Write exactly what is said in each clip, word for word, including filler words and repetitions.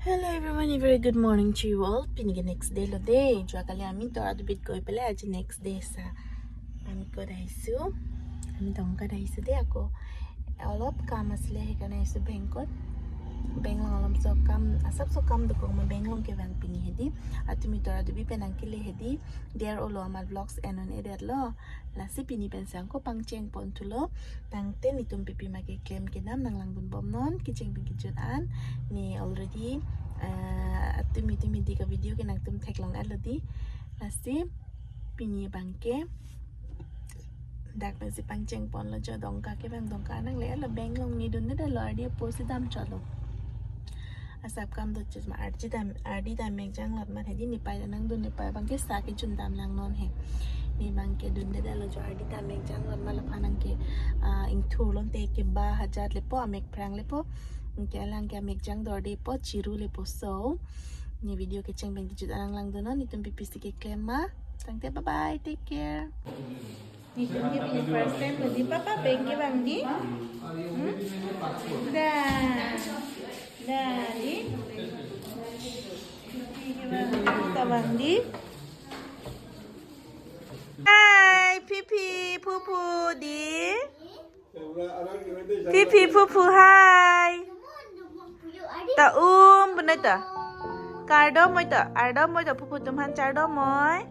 Hello everyone, a very good morning to you all. Pini ke next day lo de. Jua kali ami tor adubit koi pele aji next day sa. Ami ko daisu. Ami Dongka daisu de ako. Olop kam asle he kana isu bengkot. Beng along olop so kam, asap so kam dokok ma beng along kevang pini hedi. Atumi tor adubi penang kele hedi. Der olo amat vlogs en un-edet lo. Lasi pini pen sang ko pangcheng pon thulo. Tangte netum pipi ma keklem kedam nanglangdun bomnon, kecheng pen kejut an. Ne already, eh, atumi tumi di ka video ke nangtum theklong-et lo di. Lasi pini abangke dak pensi pangcheng ponlo jo, Dongka kevang, Dongka nangle lo, beng along ne dunde lo, ardi apo si damchotlo. Asap kam do chis ma ardi dam, ardi dam mek jang lot ma hedi, nepei nangdun, nepei abangke sa kejun dam lang non he. Ne abangke dunde lo jo, ardi dam mek jang lot ma, laphan nangke, ah, ingthur lonte keba hajat lepo, amek phrang lepo. Ke alang ke amek jang dorde po, chiru lepo so. Ne video kecheng pen kejut an nanglangdunnon, netum pipi si keklem ma. Tangte bye bye, take care. Netum ke pini first time lo di, papa beng kevang di. Hmm? Da. Da di. Beng kevang di, ta vang di. Hai, Pipi, Pupu di. Pipi, Pupu, hai. Ta um, benar ta? Kardom moi ta, ardom moi ta, Pupu atum aphan chardom moi.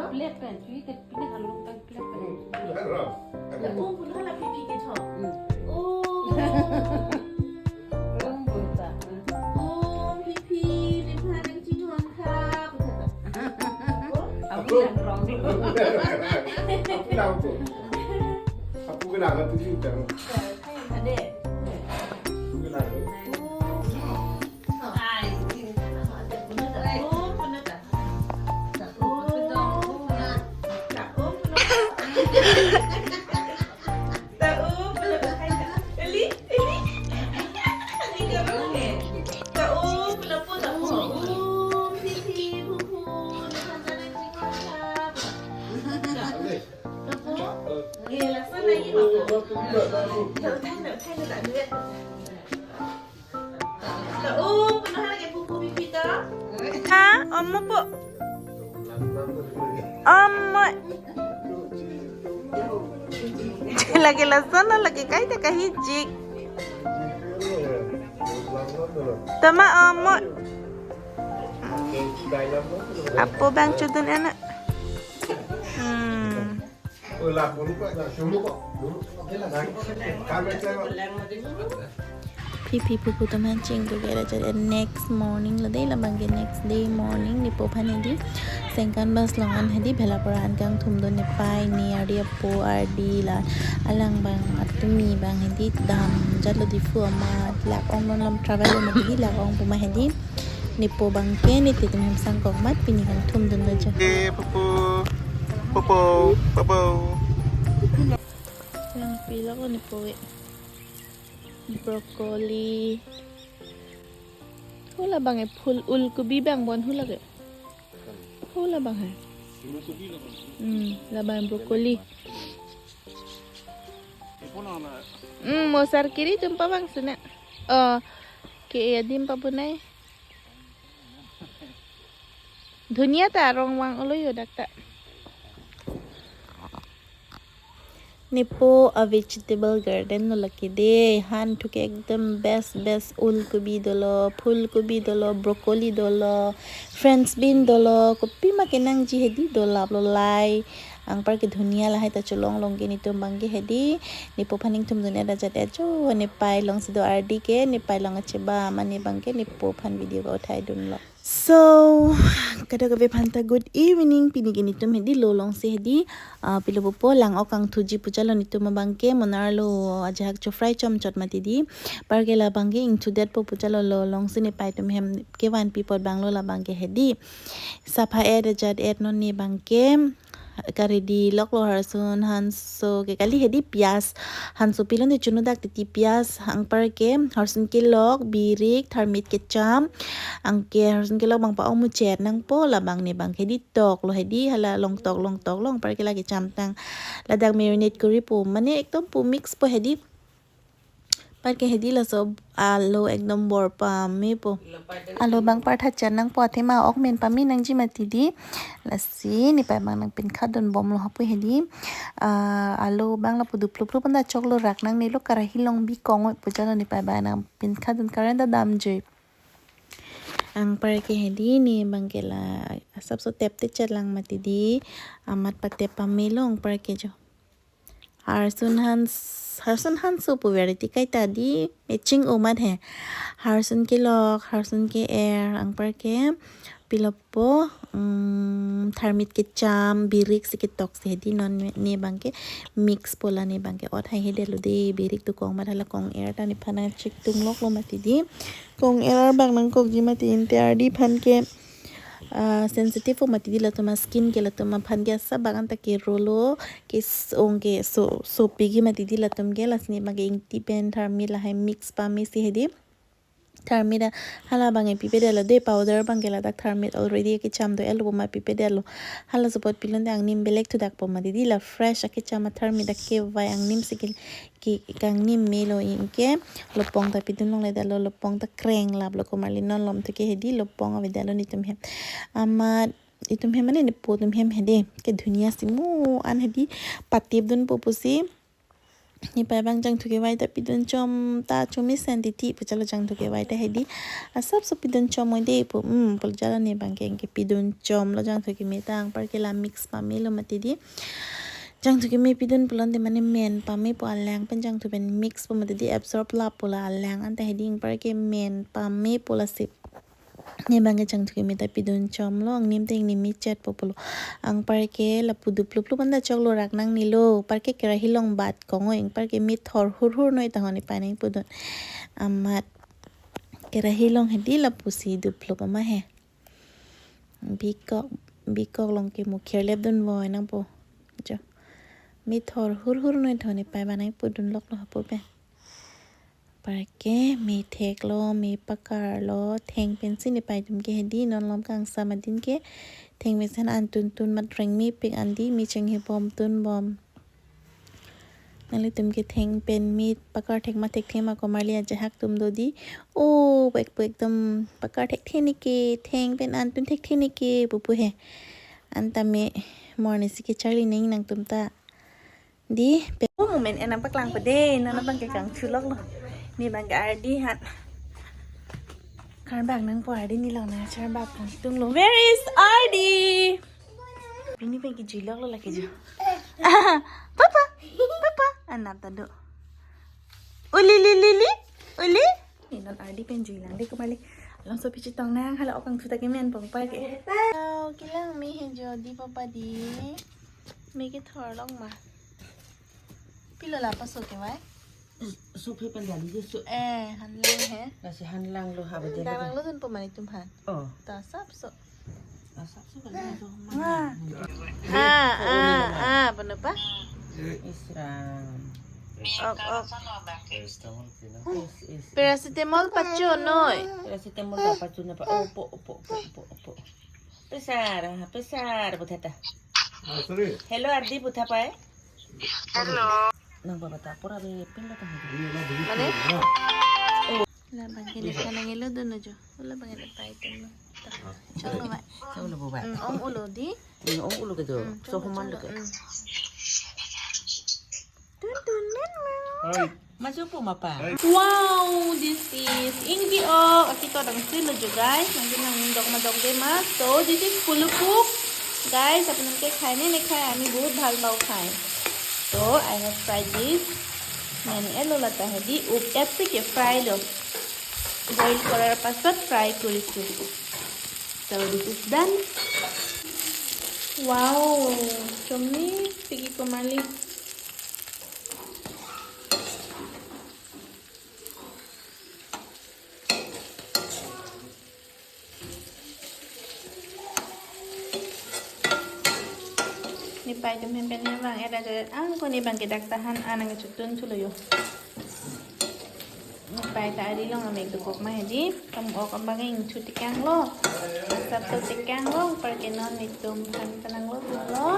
Plate pen, plate pen, plate pen, plate pen. Plate pen. Om pun hala Pipi kethom. Hmm. Om. Om pun ta. Om Pipi, nephan nangchinghon kha. Apu lang rong. Apu lang ko. Apu ke lang ko tujuh kan. Ade. Apu ke lang ko. Om. Ha, om mo po. Om mo. Lagi lason, lagi kaita kahijik. Tama om mo. Apo bang chodun anak. Hmm. Pipi Pupu atum aphan chingkuk-et ajat next morning lo de, labangke next day morning nepo aphan hedi Sengkan bus along an hedi Bhelapara an kangthumdun, nepei, ne ardi apo, ardi la alang bang atumi bang hedi damjat lo di, pu amat lak ong non, lom travel lo mati di lak ong pu ma hedi. Nepo abangke nelitum hem sangkok amat pini kangthumdun lo jo. Eh, Pupu. Pupu, Pupu. Yang pilak ko nepo e. Broccoli. Hula abang e phul, ulkubi bang bon hula ke. Hula abang hai. Hmm, labang broccoli. Hmm, mosar kiri atum pabang sena. Oh, ke adim pabunai. Dhunia ta arong vang olo yo dak ta. Nepo a vegetable garden lo lake de, han thu ke ekdom best best, ulkubi dolo, phulkubi dolo, broccoli dolo, French bean dolo, kopi ma kenangji hedi dolap lo lai. Anparke dhunia lahai ta cholong long ke netum abangke hedi. Nepo aphan ingthumdun-et ajat e jo, nepei along si do ardi ke, nepei along acheba mane abangke nepo aphan video ka uthai dunlo. So, kadokave aphan ta good evening, pini ke netum hedi lo along si hedi, ah, pilo pupo lang ok kangthuji pu chalo netum abangke, monar lo ajahak cho fry chomchot mati di, anparke labangke ingthudet po pu chalo lo along si nepei atum hem kevanpi apot bang lo labangke hedi. Sapha-et ajat et non ne abangke, Ka-ready loklo harsun hanso ke kali hedi pias. Hanso pilon de chunu dak titi pias, anparke harsun kelok, birik, tharmit kecham. Anke harsun kelok abang pa-ong muchet nangpo, labang ne abangke hedi toklo hedi, hala longtok longtok lo, anparke la kechamtang. Ladak marinate koripo, mane ekdom pu mix po hedi. Anparke hedi laso alu ekdom bor pamepo. Alu abang par thacha nangpo, athema ok men pame nangji mati di. Lasi nepei abang nangpinkhat dunbomlo hapu hedi. Ah, alu abang lapu dupluplup anta choklo rak nangnelo, karahi along bikong oi pu jalo nepei abang nangpinkhat dun, current ta damjoi. Anparke hedi ne abangke la asapso tep techet lang mati di. Amat patep pamelo anparke jo. Harsun hans, harsun hanso pu variety kaita di, matching o amat he. Harsun kelok, harsun ke-er, anparke pilopo, mm, tharmit kecham, birik si ketoksi hedi, non ne abangke mix po, la ne abangke ot hai hedetlo de, birik dokok amat hala kong-er ta nephan nangchiktum loklo mati di. Kong-er abang nangkokji mati, ante ardi aphan ke ah, sensitive po mati di, latum askin ke, latum aphan ke asap bak anta kerolo, ke s-, ong ke so, sopiji mati di latum ke. Lasi ne abangke ingti pen tharmit lahai mix pamesi hedi. Tharmit a, hala abangke pipedetlo de, powder abangke ladak tharmit already kecham do-etlo pu amat pipedetlo. Hala support pilon de angnim belek thudakpo mati di, la fresh akecham a tharmit akevai angnim si ke, ke kangnim melo, anke lopong ta pidun longledetlo, lopong ta kreng laplo, komarli non lomthu ke hedi lopong avedetlo netum hem. Amat itum hem mane nepo atum hem hedi, ke dhunia si mo an hedi patip dunpo pusi nepei abang jangthu kevai ta pidun chom ta, chomisen titi pu jalo, jangthu kevai ta hedi asapso pidun chom oi de pu, mm, pu jalo ne abangke anke pidun chomlo jangthu keme ta, anparke la mix pamelo mati di. Jangthu keme pidun pulote mane men pamepo, alang pen jangthu pen mix po mati di, absorb lappo la alang anta hedi, anparke men pamepo lasi ne abangke jangthu keme ta pidun chomlo, angnim ta ingnim mechetpo pulo. Anparke lapu dupluplup anta choklo rak nangnelo, anparke karahi along bat kong oi, anparke methor hurhur noi ta ho nepei nangpudun. Amat karahi along hedi lapusi duplup ama he. Bikok, bikok along ke mukhir lep dunvoi nangpo. Jo. Methor hurhur noi ta ho nepei abang nangpudun loklo hapu pen. Anparke me theklo, me pakarlo, theng pensi nepei atum ke hedi non lom kangsam adin ke theng pensi an tuntun mat rengmepik an di, me chenghebom tunbom. Nanglitum ke theng pen me pakar thek ma thekthe ma, komarli ajahak atum do di. O, pek pek atum pakar thekthe neke, theng pen an tun thekthe neke pupu he. Anta me morning si kecharli neng nangtum ta. Di, pe-, o, moment enang paklang pede, non abangke kangchuloklo. Ne abangke ardi hat. Karbak nangpo, ardi ne along nangcharbak kangtunglo. Where is Ardi? Pini pen kejui loklo lake jo. Papa, papa, anap ta do. Uli, li, li, li, uli. Ne non ardi pen jui lang de komarli. Along so pichi tong nang hala okang thuta kemen pong pa ke. Wow, kelang me he jo di papa di. Me kethor long ma. Pilo la paso kevai? Sup he pen dali je sup. Eh, hanlang he. Lasi hanlang lo ha bade. Dalang lo dun po mane tum han. Oh. Ta asapso. Asapso kan lo ma. Ah, ah, ah, pano pa? Isram. Ok, ok. Is, is. Paracetamol pacho noi. Paracetamol ta pacho na pa. Opo, opo, opo, opo, opo. Pesar, ha, pesar, puthot ta. Ah, sorry. Hello, Ardi, puthot pa, eh? Hello. Nang baba ta pura be pin ta. Mane? La bang ke ne kana ngelo dono jo. La bang ke pai tenglo. Cholo ba. Cholo ba. Hmm, om ulo di. Hmm, om ulo ke jo. Hmm, so cholo, human cholo. Lo ke. Hmm. Tun tun men men. Hai. Masuk po mapa. Wow, this is ingdi ok. Aki to dang silo jo guys. Nangji nang dok ma dok de ma. So this is pulupuk. Guys, apun ke khai ne ne khai, ami bahut bhal pao khai. So I have fried this. Maine elo lata hedi up epsi ke fry lo. Boil korar pasot fry korisu. So this is done. Wow, chomni pigi komarli. Ne Tum hem pen hem vang-et ajodet angko ne bang ke dak tahan anang chotun thulo jo. Nepei ta ari along amek dokok ma hedi. Tum ok abang ingthu tekanglo. Asap to tekanglo, anparke non netum than tananglo lo.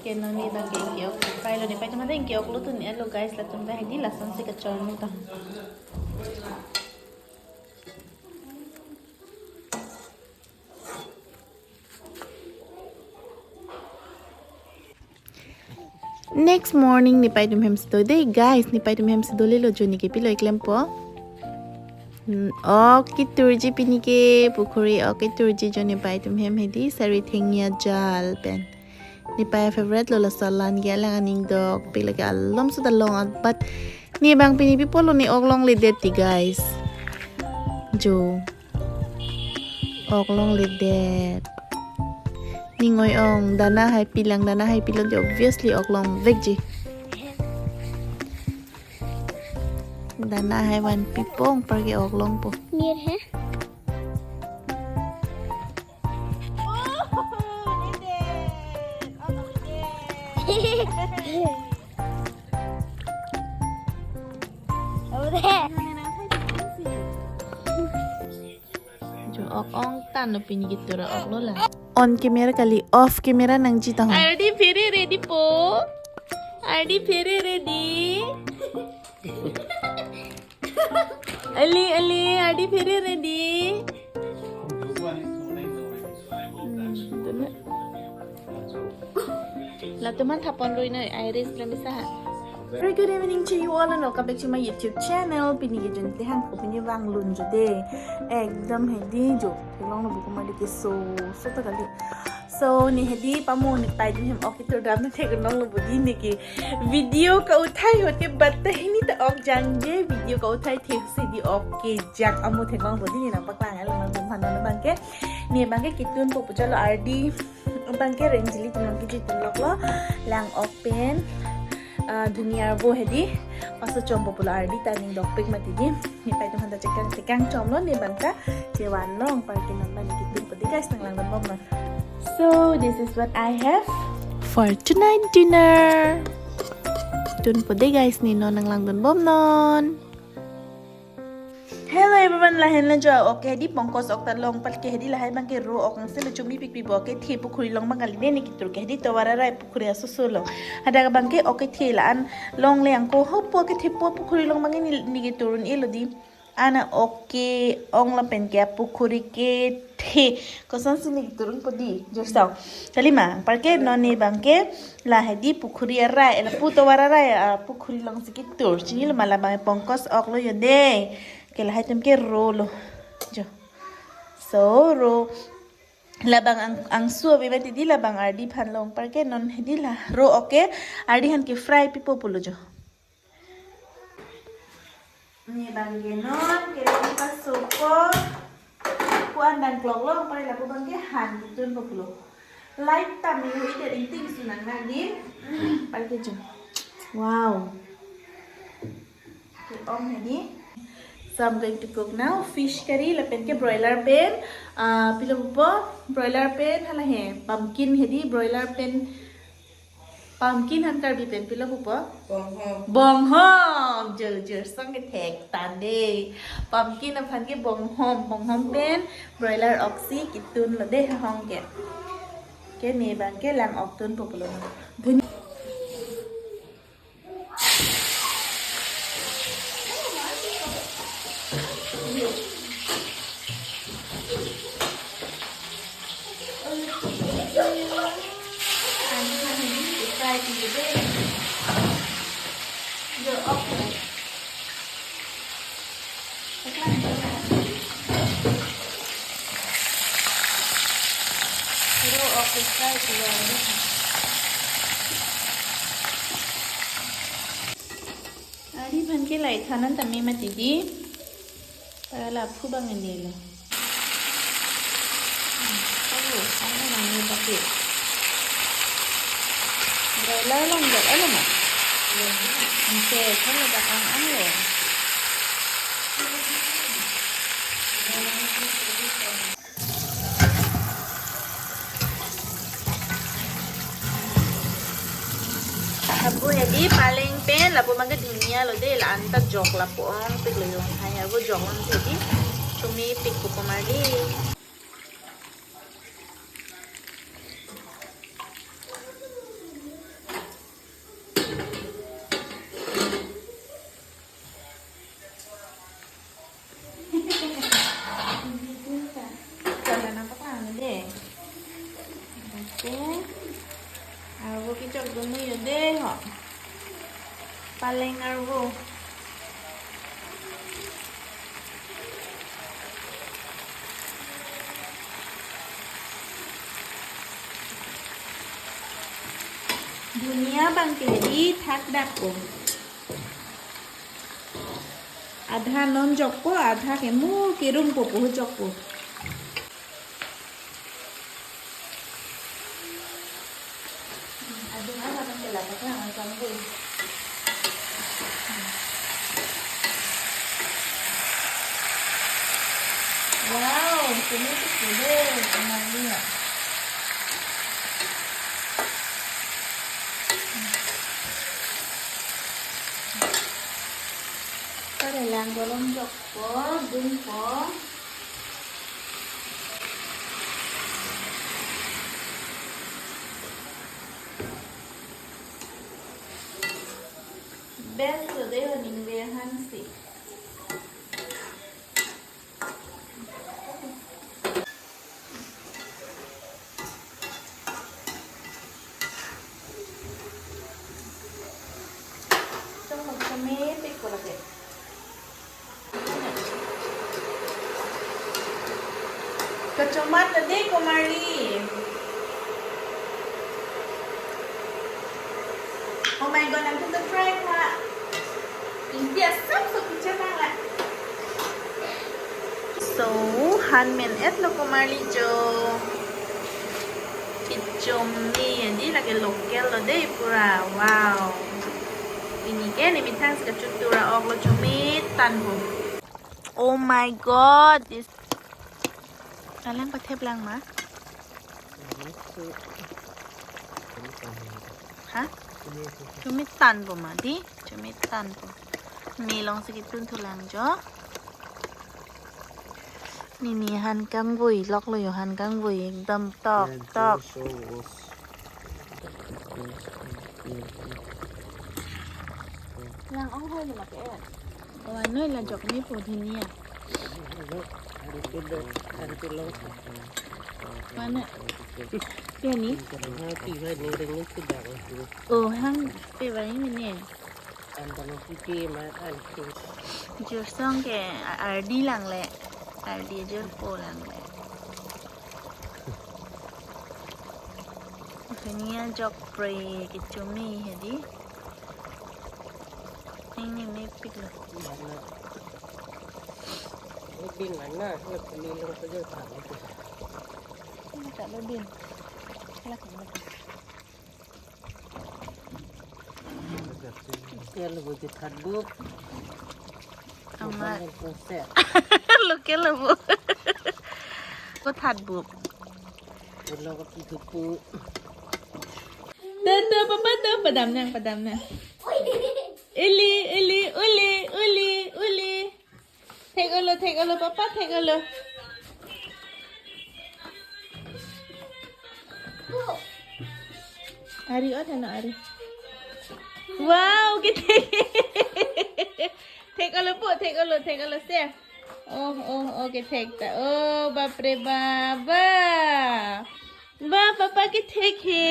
Ke non ne bang ke ingke-ok pailo, nepei atum ta ingke-ok lo tun-etlo guys, latum ta hedi lasonsi kachormu ta. Next morning nepei atum hem si do dei guys, nepei atum hem si dolelo, jo ne kepilo klempo. Hmm, ok keturji pini ke pukhuri, ok keturji jo nepei atum hem hedi sari thengni ajal pen. Nepei favorite lo laso alan ke, alang aning dokpik lake, alom suda long at, but ne bang pini pi pulo ne ok longledet ti guys. Jo. Ok longledet. Ning oi-ong, dana hai pilang, dana hai pilon ti obviously ok longvekji. Dana hai vanpipo anparke ok longpo. Mir hai. Jo, ok ong tanglo pini ketur a-ok lo la. On camera kali, off camera nangji tang. Ardi phere ready po. Ardi phere ready. Ali, ali, Ardi phere ready. Hmm, dun na. Latum aphan thapon rui na, Iris lamisa ha. Very good evening to you all and welcome back to my YouTube channel. Pini ke jun tehan ko pini vanglun jo dei. Ekdom hedi jo. Theklonglo buku mali ke so, so ta kali. So, ne hedi pamo nepei atum hem ok ketur dam ne theklonglo bodi ne ke. Video ka uthai hote batta hini ta ok jangje, video ka uthai thek si di ok kejak amo theklonglo bodi ne nangpaklang alo nangtum aphan non bang ke. Ne bang ke ketunpo pu jalo, Ardi bang ke rengjili tum nangkiji tunloklo. Lang ok pen, ah, dhuniya arvo hedi paso chompo pulo, Ardi ta ning dokpik mati di. Nepei atum aphan ta chekang, chekang chomlo, ne bang ta chevanlo, anparke non bang ne ketunpo dei guys, nanglangdunbomnon. So this is what I have for tonight dinner. Tunpo dei guys, ne non nanglangdunbomnon. Hello everyone, lahenlo jo, ok hedi pongkos ok ta long, anparke hedi lahai bang ke ro ok angse lo, chumi pikpik bo, ok kethe pukhuri along bang kali ne, ne ketur ke hedi tovar arai pukhuri asoso lo. Hadak bang ke ok kethe la-an longle angko, hopo kethe po pukhuri along bang ne, ne ketur un-elo di. Ana ok ke-ong lapen ke apukhuri kethe. Kosonsi ne ketur unpo di, jo sao. Kali ma, anparke non ne bang ke la hedi pukhuri arai, lapu tovar arai, ah, pukhuri alongsi ketur. Chinilo ma, labang pongkos ok lo jo dei. Ke lahai atum ke ro lo. Jo. So, ro. Labang ang, angsu ave mati di, labang Ardi aphan lo, anparke non hedi la ro ok ke Ardi aphan ke fry pipo pulo jo. Ne bang ke non kelong pasopo. Ko-an dangkloklo, anparke lapu bang ke han ketunpo pulo. Light tame hu ida ringting sunang nang di. Anparke jo. Wow. Ke-ong hedi. So I'm going to cook now fish curry lapen ke broiler pen, ah, pilo pupo, broiler pen hala he pumpkin hedi, broiler pen pumpkin aphan Karbi pen pilo pupo. Bonghom. Bonghom. Jor jor song kethek tang dei. Pumpkin aphan ke bonghom, bonghom pen broiler oksi ketunlo dei hahong ke. Ke ne bang ke lang ok tunpo pulo. Dhun- Ardi aphan ke lai thanan tame mati di. Para laphu bang ini lo. Hmm, oh, ano nang ni baki. Broiler lang dak ano ma? Ang ke, ano dak ang ano? Hedi paleng pen lapu abangke dhunia lo de, la-an ta jok lapu ongpik lo, jong hai arvo jok ong hedi. Chomepikpo komarli. Jalan apa kan de? Oke. Arvo kechokdun lo yo de ho. Paleng arvo. Dhunia abangke hedi thakdakpo. Adha non jokpo, adha ke mo kerumpo pu jokpo. Adung adha abangke ladak lang jokpo. Wow, sini tuh deh, kenalnya. Kare lang golom jokpo, dunpo. Best lo de ho ningve aphansi. Chomepikpo lake. Kachomat ta de komarli. Oh my God, nangtum ta try tha. India sab so picture nang la. So, han men-et lo komarli jo. Kechome hedi lake local lo de pura. Wow. Pini ke ne methang si kachutura ok lo, chometanpo. Oh my God, this. Alang pathep lang ma? Ha? Chometanpo ma di? Chometanpo. Me alongsi ketun thulang jo. Nini han kangvoi lok lo yo, han kangvoi ekdom tok tok. Lang ong hoi lo ma ke. Wan noi la jok ni po dhini ya. Mana? Pini. Oh, hang pe ba ini ne. Jirsong ke ardi lang le. Ardi jirpo lang le. Dhini ya jok pre kechome hedi. Ningnemepik lo. Lo bin mana? Lo kami lo saja tak lo. Ini tak lo bin. Lah, ini. Kel lo bo je that bup. Ama. Bukan yang konsep. Lo kel lo bo. Ko that bup. Lo ko tu pu. Tuh, tuh, papa tuh, padam nang, padam nang. Uli, uli, uli, uli, uli. Thek olo, thek olo, papa, thek olo. Ari, oh, thek olo, ari. Wow, kethek. Thek olo po, thek olo, thek olo, se. Oh, oh, oh, kethek ta. Oh, bapre baba. Ba, papa kethek he.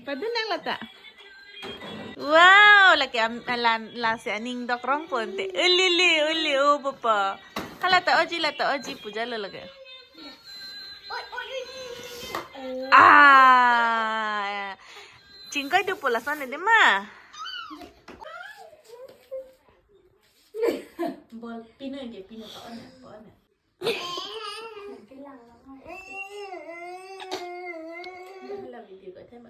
Padun nang lata. Wow, lake am-, la, lasi aning dok rong ponte. Uli, uli, uli, oh, papa. Hala ta oji, la ta oji, puja lo lake. Ah. Chingkoi dupo lason de ma. Bol pino ke pino pa on, pa on. Hala video ko thema.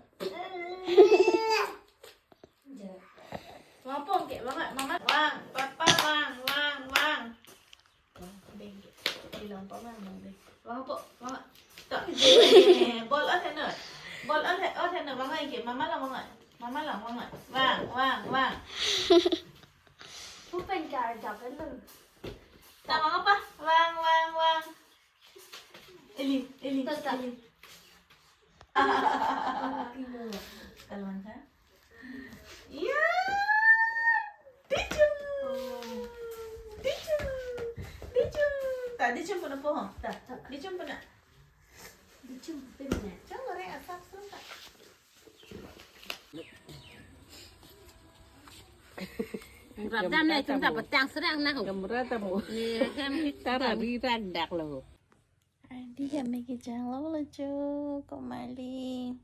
Wang pong ke, wang, mama, wang, papa, wang, wang, wang. Wang, deng ke. Bilang pa wang, wang, deng. Wang po, wang. To. Bol on heno. Bol on he, on heno, wang ke, mama la wang. Mama lang, mama. Vang, vang, vang. Pu pen kar jap en dun. Ta mama pa. Vang, vang, vang. Eli, Eli, Ta, ta. Eli. Kalman ka? Iya. Dichum. Dichum. Dichum. Ta, dichum puna po ho. Ta, dichum puna. Dichum puna. Chalo re, asap sun ta. Rap dam ne, chum ta patang serang na ho. Gamra ta mo. Ne hem Tara dam. Ri rak dak lo. Adi kami kejang lo lo chu, Komali.